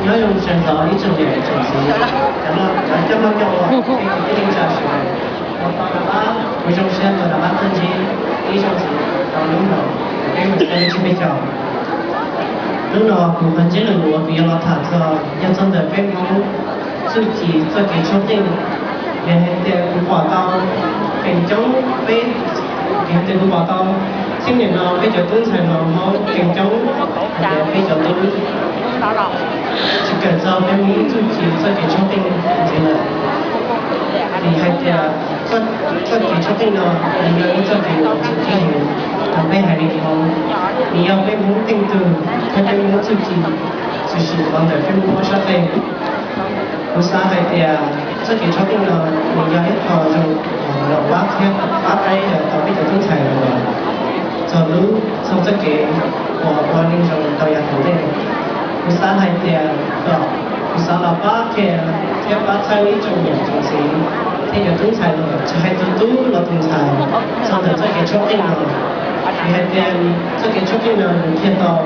Nyob zoo sawv ntxov ib tsoom niam tsoom txiv, cov coj noj coj ua, peb kwv tij neej tsa sawv daws. Ua tau rov qab, kuv zoo siab tau rov qab tuaj ntsib ib zaug ntxiv rau hnub no, peb mus txog lub tsib peb caug. Hnub no kuv qhov ntsiab lus uas kuv yuav los tham txog yog txog ntawm peb Hmoob txuj ci txoj kev tshoob qeej. Vim hais tias kuv pom tau feem coob peb, vim hais tias kuv pom tau txheej niam no peb cov tub ntxhais hluas Hmoob feem coob hais tias peb cov tub tsis kawm txog peb Hmoob txuj ci txoj kev tshoob qeej ntxiv lawm. Vim hais tias txoj kev tshoob qeej no nws yog ib txoj kev uas txuj ci heev, thaum peb hais li Hmoob, nws yog peb Hmoob teej tug thiab peb Hmoob txuj ci tshwm sim los ntawm peb Hmoob sab qeej. Kuv xav hais tias txoj kev tshoob qeej no nws yog ib qho zoo los pab thiab pab tau peb cov tub ntxhais los txog lub txog txoj kev uas ua neeg zoo tau yav tom ntej. Kuv xav hais tias kom kuv xav los pab qhia thiab pab txhawb ib tsoom niam tsoom txiv thiab cov tub ntxhais los tsis hais tus tub los tus ntxhais txog ntawm txoj kev tshoob qeej no. Vim hais tias txoj kev tshoob qeej no nws qhia tau